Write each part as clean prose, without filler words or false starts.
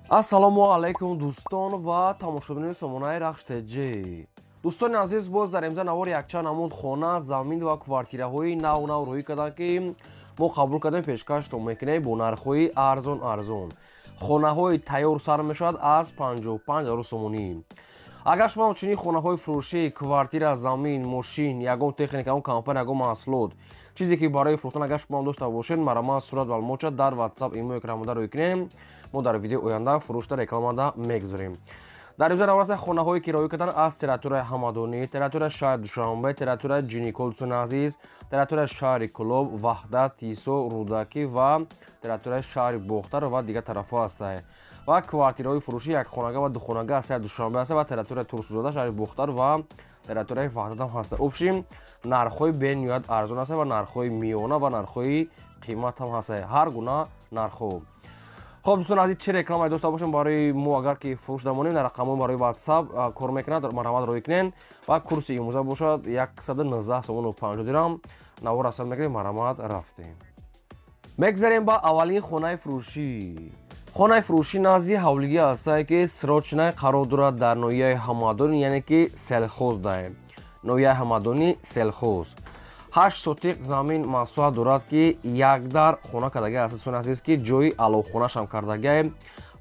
Ассалому алайкум, дӯстон ва тамошобинони сомонаи Рахш ТЖ. Дӯстони азиз, боз дар имза навори якчанд намуд хона, замин ва квартираҳои нав нав рӯӣ карданд, ки мо қабул кардем, пешкаштон мекунем бо нархҳои арзон арзон. Хонаҳои тайёр сар мешавад аз 55 0 сомонӣ. Агар шумо чунин хонаҳои фурӯшӣ, квартира, замин, мошин, ягон техника, ягон компания, ягон маҳсулот, чизе ки барои фурӯхтан агар шумо дошта бошед, марҳамат, сурат маълумотша дар WhatsApp, имо экранмода рӯй кунем. Мо дар видеои оянда фурӯшда рекламада мегузорем. Дар имза навраса хонаҳое ки роӣ карданд аз территорияи Ҳамадонӣ, территорияи шаҳри Душанбе, территорияи Ҷиникол, дӯстони азиз, территорияи шаҳри Кӯлоб, Ваҳдат, Тисо, Рӯдакӣ ва территорияи шаҳри Бохтар ва дигар тарафҳо ҳастанд. Ва квартираҳои фурӯшӣ якхонага ва духонага аз шаҳри Душанбе ҳастанд ва территорияи Турсунзода, шаҳри Бохтар ва территорияи Ваҳдат ҳам ҳастанд. Общем, нархҳои бениҳоят арзон ҳастанд ва нархҳои миёна ва нархҳои қимат ҳам ҳастанд, ҳар гуна нархҳо. Хоб, дӯстон азиз, чӣ рекламае дошта бошем барои мо, агар ки фурӯш дамонем, дар рақамҳои барои WhatsApp кор мекунад, марҳамат, рӯй кунен. Ва курси имрӯза бошад 119 сомону 50 дирам. Навор асар мекунем, марҳамат, рафтем. Мегзарем ба аввалин хонаи фурӯшӣ. Хонаи фурӯшӣ назди ҳавлигӣ ҳастае, ки срочно қарор дорад дар ноҳияи Ҳамадон, яъне ки Селхоз даем. Ноҳияи Ҳамадони, Селхоз. 8 сотиқ замин масоҳат дорад, ки як дар хона кардагӣ аст, дӯстони азиз, ки ҷои аловхонашам кардагиае,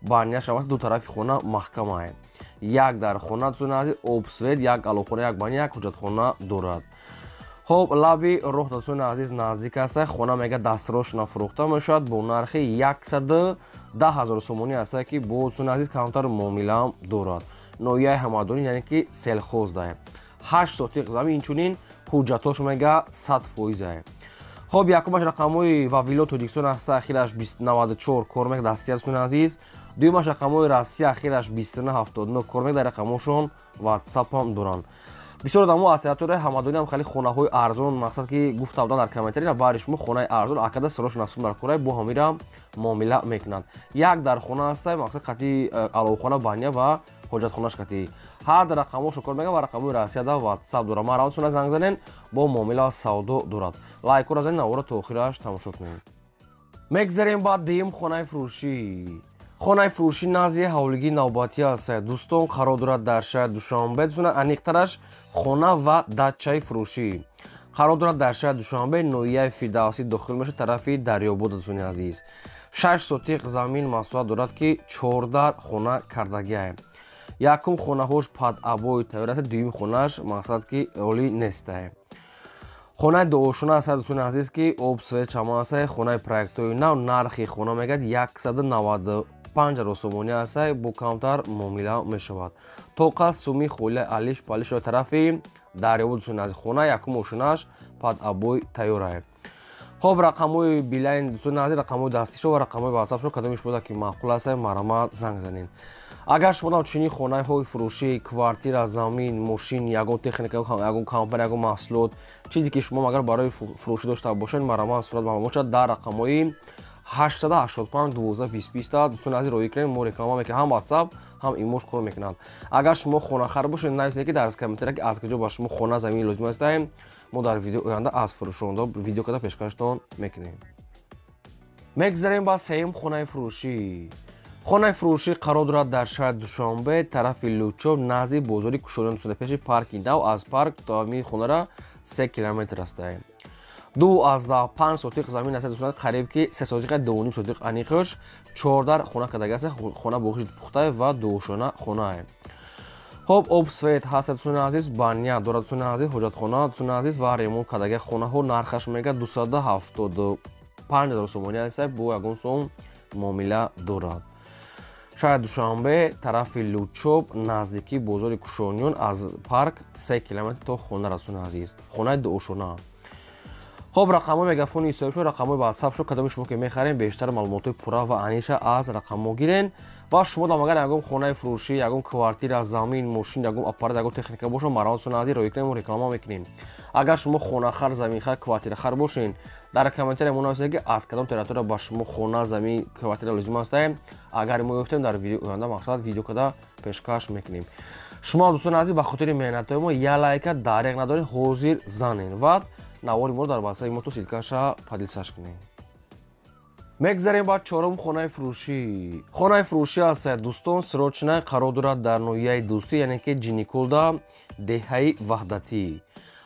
баняшам аст, ду тарафи хона маҳкамае. Як дар хона, дӯстони азиз, об, свет, як аловхона, як баня, як ҳоҷатхона дорад. Хоб, лаби роҳ, дӯстони азиз, наздик аст. Хона мега дастрочно фурӯхта мешавад бо нархи 110 000 сомонӣ аст, ки бо, дӯстони азиз, камтар муомилаам дорад. Ноҳияи Ҳамадонӣ, яъне ки Селхоз даем. 8 сотиқ замин, инчунин ҳуҷҷатҳош мега 100 фоизае. Хоб, якумаш рақамҳои Вавило, Тоҷикистон аст, ахираш 94 кор мекунад, дастия, дӯстони азиз. Дуюмаш рақамҳои Россия, ахираш 2979 кор мекунад. Дар рақамҳошон ватсапам доранд. Бисёр одамо аз территорияи Ҳамадонӣ ҳам хеле хонаҳои арзон, мақсад ки гуфта буданд дар комментария: баъри шумо хонаи арзон акада срочно сум дар кораи, бо ҳамира муомила мекунанд. Як дар хона аста, мақсад, қати аловхона, баня ва ҳоҷатхонаш кати. Ҳар дар рақамҳошо кор мекунад ва рақамҳои Россияда ватсап дорад. Марҳамат, занг занен, бо муомила савдо дорад. Лайкора занед, навора то охираш тамошо кунед. Мегзарем ба дуюм хонаи фурӯшӣ. Хонаи фурӯшӣ назди ҳавлигии навбатӣ аст, дӯстон, қарор дорад дар шаҳри Душанбе. Дӯстон, аниқтараш хона ва дачаи фурӯшӣ қарор дорад дар шаҳри Душанбе, ноҳияи Фирдавсӣ дохил мешавад, тарафи Дарёбод, дӯстони азиз. 6 сотиқ замин масоҳат дорад, ки чордар хона кардагиае. Якум хонаҳош под обои тайёр аст, дуюм хонааш, мақсад, ки олӣ нестае. Хонаи дуошона аст, дӯстони азиз, ки об, свет, чамон аст. Хонаи проектҳои нав. Нархи хона мегӯяд 195 000 сомонӣ аст, бо камтар муомила мешавад. Тоқа суми холия алиш палиш тарафи Дарёбод, дӯстони азиз. Хона якум ошонаш под обои тайёрае. Хоб, рақамҳои Билайн, дӯстони азиз, рақамҳои дастишо ва рақамҳои ватсапшо, кадоми шумо ки маъқул аст, марҳамат, занг занед. Агар шумо чунин хонаҳои фурӯшӣ, квартира, замин, мошин, ягон техника, ягон компания, ягон маҳсулот, чизе ки шумо агар барои фурӯшӣ дошта бошед, марҳамат, сурат маълумот дар рақамҳои 885 12 20 20, дӯстони азиз, роӣ кунед. Мо реклама мекунем, ҳам ватсап, ҳам имош кор мекунанд. Агар шумо хонахар бошед, нависед ки дар комментария, ки аз куҷо ба шумо хона, замин лозим аст. Мо дар видео оянда аз фурӯшонда видео карда пешкаштон мекунем. Мегзарем ба сеюм хонаи фурӯшӣ. Хонаи фурӯшӣ қарор дорад дар шаҳри Душанбе, тарафи Лучоб, назди бозори Кушониён, дӯстони, пеши парки нав. Аз парк то ҳамин хонара 3 километр астае. 2,5 сотиқ замин аст, дӯстон, қариб ки 3 сотиқа, 2,5 сотиқ аниқш. Чордар хона кардаги аст. Хона боғиши пухтае ва дуошона хонае. Хоб, об, свет ҳаст, дӯстони азиз, баня дорад, дӯстони азиз, ҳоҷатхона, дӯстони азиз, ва ремонт кардаги хонаҳо. Нархаш мега 275 000 сомонӣ аст, бо ягон сом муомила дорад. Шаҳри Душанбе, тарафи Лучоб, наздикии бозори Кушониён, аз парк 3 километр то хона, дӯстони азиз. Хонаи дуошона. Хоб, рақамҳои мегафони ҳисобшо, рақамҳои ватсапшо, кадоми шумо ки мехарем, бештар маълумотҳои пурра ва аниша аз рақамҳо гирен. Ва шумо дам агар ягон хонаи фурӯшӣ, ягон квартира, замин, мошин, ягон аппарат, ягон техника бошад, марҳамат, азиз, роӣ кунем, реклама мекунем. Агар шумо хонахар, заминхар, квартирахар бошед, дар комментария мо нависед, ки аз кадом территория ба шумо хона, замин, квартира лозим аст. Агар мо ёфтем, дар видео оянда, мақсад, видео карда пешкаш мекунем. Шумо, дӯстони азиз, ба хотири меҳнатҳои мо як лайка дареғ надоред, ҳозир занед ва навори моро дар васаи мо то ссылка ша поделиться ш кунед. Мегзарем ба чорум хонаи фурӯшӣ. Хонаи фурӯшӣ аст, дӯстон, срочно қарор дорад дар ноҳияи Дӯстӣ, яъне ки Ҷиникулда, деҳаи Ваҳдатӣ.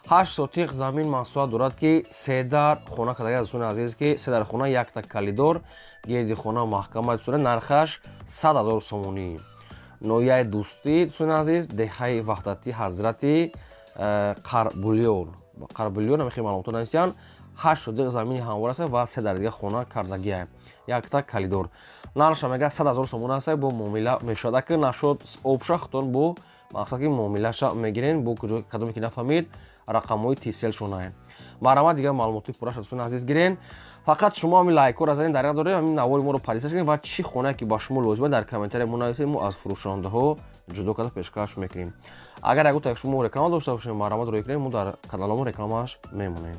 8 сотиқ замин масоҳат дорад, ки се дар хона кардагӣ, дӯстони азиз, ки се дар хона, якта калидор, гирди хона маҳкама, дӯстони, нархаш 100 000 сомонӣ. Ноҳияи Дӯстӣ, дӯстони азиз, деҳаи Ваҳдатӣ, ҳазрати Қарбулён. Қарбулён ҳамин хел маълумотҳо нависиянд. 8 сотиқ замини ҳамвор аст ва се дар дига хона кардагия, якта калидор. Нархша мега 100 000 сомон аст, бо муомила мешавад. Акр нашуд обша худтон бо мақсад ки муомилаша мегирен, бо куҷо кадоме ки нафаҳмид, рақамҳои тиселшонае. Марҳамат, дигар маълумоти пурраша, дӯстони азиз, гирен. Фақат шумо ҳамин лайкҳоро занед, дар доред, ҳамин навори моро подписаться кунед ва чӣ хонае ки ба шумо лозима, дар комментария мо нависед, мо аз фурӯшандаҳо ҷудо карда пешкаш мекунем. Агар ягон так шумо реклама дошта бошед, марҳамат рӯй кунед, мо дар каналамон рекламааш мемонем.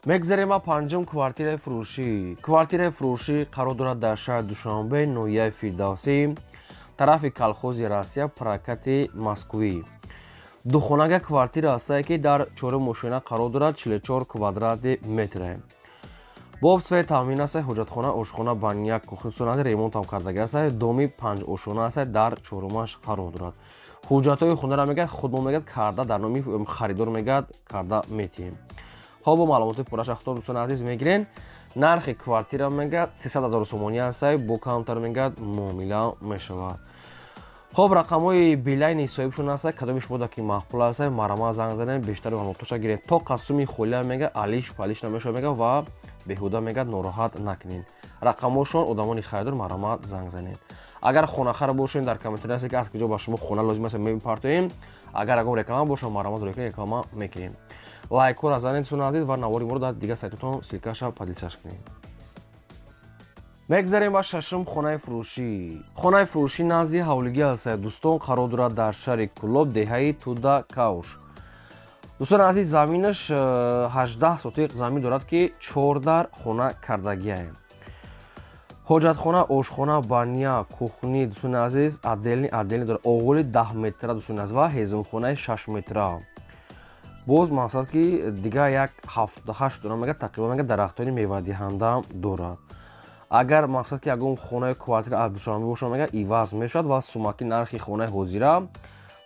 Мегзарем ба панҷум квартираи фурӯшӣ. Квартираи фурӯшӣ қарор дорад дар шаҳри Душанбе, ноҳияи Фирдавсӣ, тарафи колхози Россия, прокати Москвӣ. Духонага квартира ҳастае, ки дар чорум ошёна қарор дорад, 44 квадрати метре. Бо свет таъмин аст, ҳоҷатхона, ошхона, баня, кухня, ремонтам кардаги аст, доми панҷ ошёна аст, дар чорумаш қарор дорад. Ҳуҷҷатҳои хонаро мегӯяд худмон мегӯяд карда дар номи харидор мегӯяд карда метиҳем. Хоб, бо маълумоти пурраша худтон, дӯстони азиз, мегирен. Нархи квартира мегӯяд 300 000 сомонӣ аст, бо камтар мегӯяд муомила мешавад. Хоб, рақамҳои Билайни соҳибшон аст, кадоми шумо ки маъқул аст, марҳамат занг занед, бештари маълумотоша гиред. То қасуми холия мега алиш палиш намешавад мега ва беҳуда мегӯяд нороҳат накунед. Рақамҳошон одамони харидор, марҳамат занг занед. Агар хонахар бошед, дар комментария аст ки аз куҷо ба шумо хона лозим аст, мепартоем. Агар ягон реклама бошад, марҳамат рӯй кунед, реклама мекунем. Лайкҳоро занед, дӯстони азиз, ва навори моро дар дигар сайтотон ссылкаша поделиться кунед. Мегзарем ба шашум хонаи фурӯшӣ. Хонаи фурӯшӣ назди ҳавлигӣ аст, дӯстон, қарор дорад дар шаҳри Кӯлоб, деҳаи Туда Кавш. Дӯстони азиз, заминаш 18 сотиқ замин дорад, ки чор дар хона кардагиае. Ҳоҷатхона, ошхона, баня, кухни, дӯстони азиз, отдельный отдельный дорад. Оғули 10 метра, дӯстони азиз, ва ҳезумхонаи 6 метра. Боз мақсад ки дигар як 78 дона мега тақрибан мега дарахтони мевадиҳанда дорад. Агар мақсад ки ягон хонаи квартира аз Душанбе бошад, мега иваз мешавад ва сумаки нархи хонаи ҳозира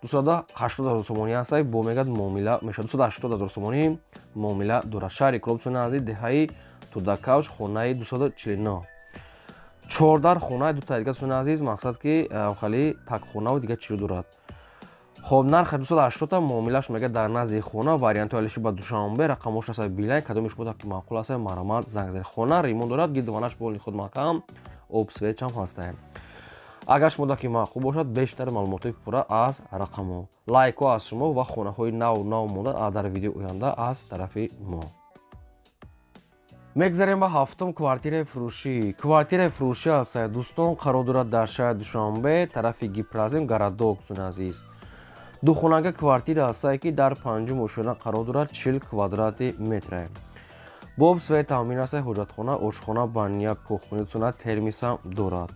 280 000 сомонӣ аст, бо мегӯяд муомила мешавад. 280 000 сомонӣ муомила дорад. Шаҳри Кӯлоб, дӯстони азиз, деҳаи Тудакавш, хонаи 249. Чордар хонаи дута дига, дӯстони азиз, мақсад ки хали такхонаву дига чиро дорад. Хоб, нархи 280 муомилаш мега дар назди хона, вариантҳои алиши ба Душанбе, рақамҳош аст Билайн, кадоми шумо ки маъқул аст, марҳамат занг занед. Хона ремонт дорад, гирдованаш болни худ маҳкам, об светчам ҳастае. Агар шумо ки маъқул бошад, бештар маълумотҳои пурра аз рақамҳо. Лайкҳо аз шумо ва хонаҳои нав нав монда дар видеои оянда аз тарафи мо. Мегзарем ба ҳафтум квартираи фурӯшӣ. Квартираи фурӯшӣ аст, дӯстон, қарор дорад дар шаҳри Душанбе, тарафи Гипразим, городок, дӯстони азиз. Духонага квартира ҳастае, ки дар панҷум ошёна қарор дорад, 40 квадрати метре. Бо свет таъмин аст, ҳоҷатхона, ошхона, баня, кухня, дӯстона, термисам дорад.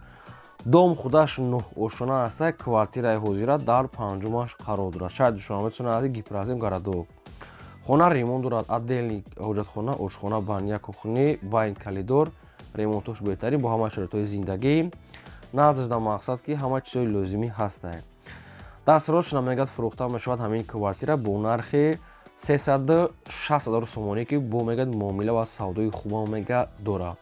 Дом худаш нӯҳ ошёна аст, квартираи ҳозира дар панҷумаш қарор дорад. Шаҳри Душанбе, дӯстони азиз, Гипразим, городок. Хона ремонт дорад, отдельный ҳоҷатхона, ошхона, баня, кухня, байн калидор, ремонтош беҳтарин, бо ҳама шароитҳои зиндагӣ. Наздаш дар мақсад ки ҳама чизҳои лозимӣ ҳастанд. Дастрош намегӯяд фурӯхта мешавад ҳамин квартира бо нархи 360 000 сомонӣ, ки бо мегӯяд муомила ва савдои хубам мега дорад.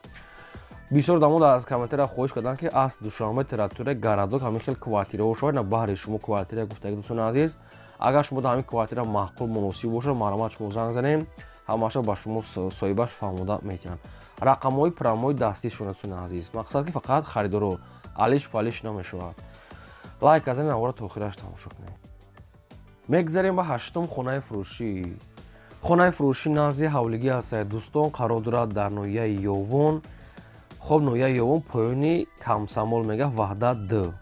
Бисёр дамод аз комментария хоҳиш карданд, ки аз Душанбе территория городок ҳамин хел квартираҳо шавад. На баҳри шумо квартира гуфтаги, дӯстони азиз. Агар шумо дар ҳамин квартира маъқул муносиб бошад, марҳамат, шумо занг занем, ҳамаша ба шумо соҳибаш фаҳмода метиҳанд. Рақамҳои прямой дастишон, дӯстони азиз, мақсад ки фақат харидоро алиш палиш намешавад. Лайк аз ин навора то охираш тамошо кунед. Мегзарем ба ҳаштум хонаи фурӯшӣ. Хонаи фурӯшӣ назди ҳавлигӣ аст, дӯстон, қарор дорад дар ноҳияи Ёвон. Хоб, ноҳияи Ёвон, поёни Камсамол мега, Ваҳдат д.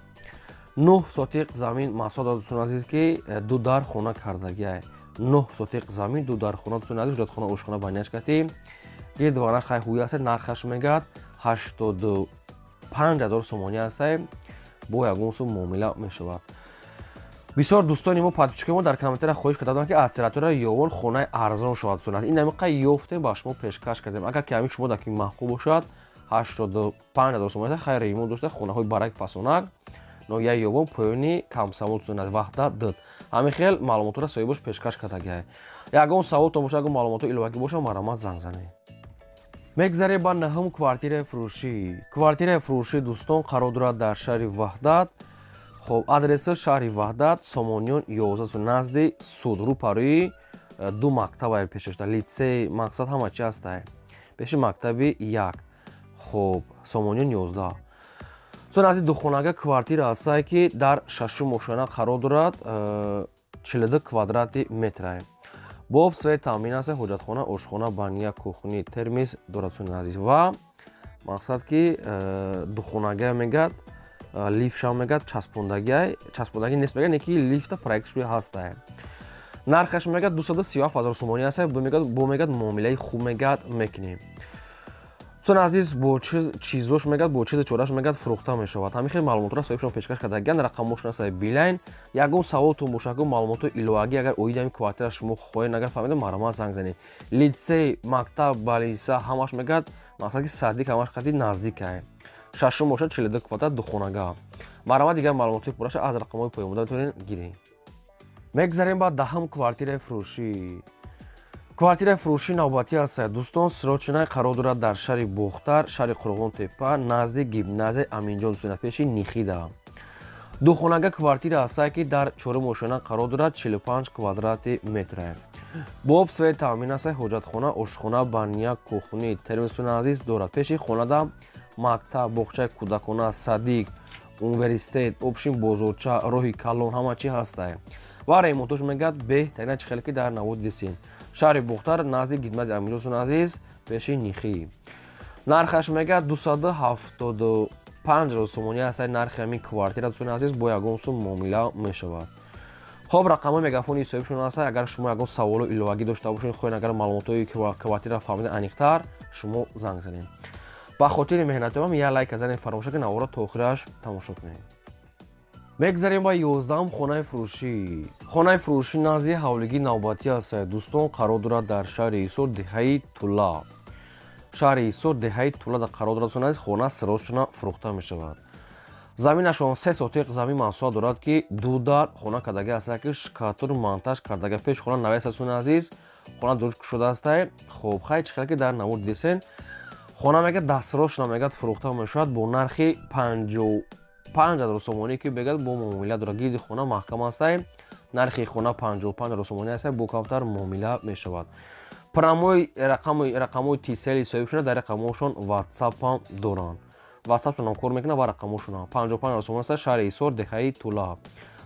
9 сотиқ замин масоҳат дорад, дӯстони азиз, ки ду дар хона кардагиай. 9 сотиқ замин, ду дар хона, дӯстони азиз, ҳоҷатхона, ошхона, баняш кати. Гирдванаш хай ҳуя аст, нархаш мегӯяд 85 000 сомонӣ аст, бо ягон сум муомила мешавад. Бисёр дӯстони мо, подписчикои мо дар комментария хоҳиш карда буданд, ки аз территорияи Ёвон хонаи арзон шавад, дӯстони азиз. Ин ҳамин қай ёфтем, ба шумо пешкаш кардем. Агар ки ҳамин шумо дар ки маъқул бошад, 85 ҳазор сомонӣ. Хайр, ремонт дошта, хонаҳои барак фасонак, ноҳияи Ёбон, поёни Комсомол, Ваҳдат 2. Ҳамин хел маълумотро соҳибош пешкаш кардагиай. Ягон саволтон боша, ягон маълумотҳо иловагӣ боша, марҳамат, занг занед. Мегзарем ба наҳум квартираи фурӯшӣ. Квартираи фурӯшӣ, дӯстон, қарор дорад дар шаҳри Ваҳдат. Хоб, адреси шаҳри Ваҳдат, Сомониён 11, назди суд, рӯпарӯи ду мактаба пешошта, литсей, мақсад ҳама чи ҳастай, пеши мактаби 1. Хоб, Сомониён 11. Дӯстони азиз, духонага квартира ҳастае, ки дар шашум ошёна қарор дорад, 42 квадрати метрае. Бо об, свет таъмин аст, ҳоҷатхона, ошхона, баня, кухни, термис дорад, дӯстони азиз. Ва мақсад ки духонага мегад, лифтшам мегад часпондагиай, часпондагӣ нест мегад, не ки лифта проект шуи ҳастае. Нархаш мегад 237 ҳазор сомонӣ аст, бо мегад муомилаи хуб мегад мекунем. Дӯстони азиз, бо чизош мегад, бо чизи чораш мегад фурӯхта мешавад. Ҳамин хел маълумотро соҳибшон пешкаш кардагиянд, рақамошон аст Билайн. Ягон саволтон боша, ягон маълумотҳои иловагӣ агар оиди ҳамин квартира шумо хоҳед, агар фаҳмида, марҳамат, занг занед. Литсей, мактаб, балиса ҳамаш мегад, мақсад ки садик ҳамаш қади наздикае. Шашум бошад, 42 квадрат, духонага. Марҳамат, дигар маълумотҳои пурраша аз рақамҳои поёнбуда метавонед гиред. Мегзарем ба даҳум квартираи фурӯшӣ. Квартираи фурӯшӣ навбатӣ аст, дӯстон, срочный, қарор дорад дар шаҳри Бохтар, шаҳри Қурғонтепа, назди гимназияи Аминҷон, дӯстона, пеши Нихида. Духонага квартира ҳастае, ки дар чорум ошёна қарор дорад, 45 квадрати метрае. Бо об, свет таъмин аст, ҳоҷатхона, ошхона, баня, кухни, термис, дӯстони азиз, дорад. Пеши хонада мактаб, боғчаи кӯдакона, садик, университет, общин бозорча, роҳи калон, ҳама чи ҳастае. Ва ремонтош мегӯяд беҳтарина, чӣ хеле ки дар наводи дистин. Шаҳри Бохтар, назди гимназияи Аминҷон, дӯстони азиз, пеши Нихӣ. Нархаш мегӯяд 275 ҳазор сомонӣ аст нархи ҳамин квартира, дӯстони азиз, бо ягон сум муомила мешавад. Хоб, рақамҳои мегафони соҳибшон аст. Агар шумо ягон саволу иловагӣ дошта бошед, хоҳед агар маълумотҳои квартира фаҳмида аниқтар, шумо занг занед. Ба хотири меҳнатиам як лайк занед, фаромӯш накунед, наворро то охираш тамошо кунед. Мегзарем ба 11-ум хонаи фурӯшӣ. Хонаи фурӯшӣ назди ҳавлигии навбатӣ аст, дӯстон, қарор дорад дар шаҳри Ҳисор, деҳаи Тула. Шаҳри Ҳисор, деҳаи Тула қарор дорад, дӯстони азиз, хона срочно фурӯхта мешавад. Заминашон 3 сотиқ замин масоҳат дорад, ки ду дар хона кардаги аст, ки штукатур монтаж кардага, пеш хона навест, дӯстони азиз, хона дуруст кушода астае. Хоб, хай, чӣ хеле ки дар навор дидесен, хона мегӯяд дастсрочно мегӯяд фурӯхта мешавад бо нархи 55 ҳазор сомонӣ, ки мегӯяд бо муомила дорад. Гирди хона маҳкам астае, нархи хона 55 ҳазор сомонӣ астае, бо камтар муомила мешавад. Прямой рақамҳои Тисели соҳибшона, дар рақамҳошон ватсапам доранд, ватсапшонам кор мекунад ва рақамҳошонам. 55 ҳазор сомонӣ аст, шаҳри Ҳисор, деҳаи Тула.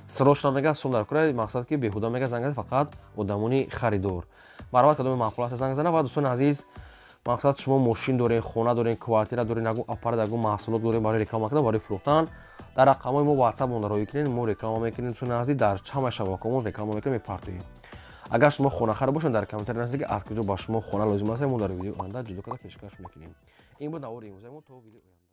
Срочно мегӯяд сум дар кора, мақсад ки беҳуда мегӯяд занг фақат одамони харидор. Баробар кадоми маъқул аст, занг зана. Ва дӯстони азиз, мақсад шумо мошин доред, хона доред, квартира доред, ягон аппарат, ягон маҳсулот доред барои реклама кардан, барои фурӯхтан, дар рақамҳои мо ватсап монда роҳӣ кунед, мо реклама мекунем, дӯстони азиз, дар ҳама шабакаҳомон реклама мекунем, мепартоем. Агар шумо хонахар бошед, дар комментария нависед, ки аз куҷо ба шумо хона лозим аст, мо дар видеои оянда ҷудо карда пешкаш мекунем. Ин буд навори имрӯзаи мо, то видеои оянда.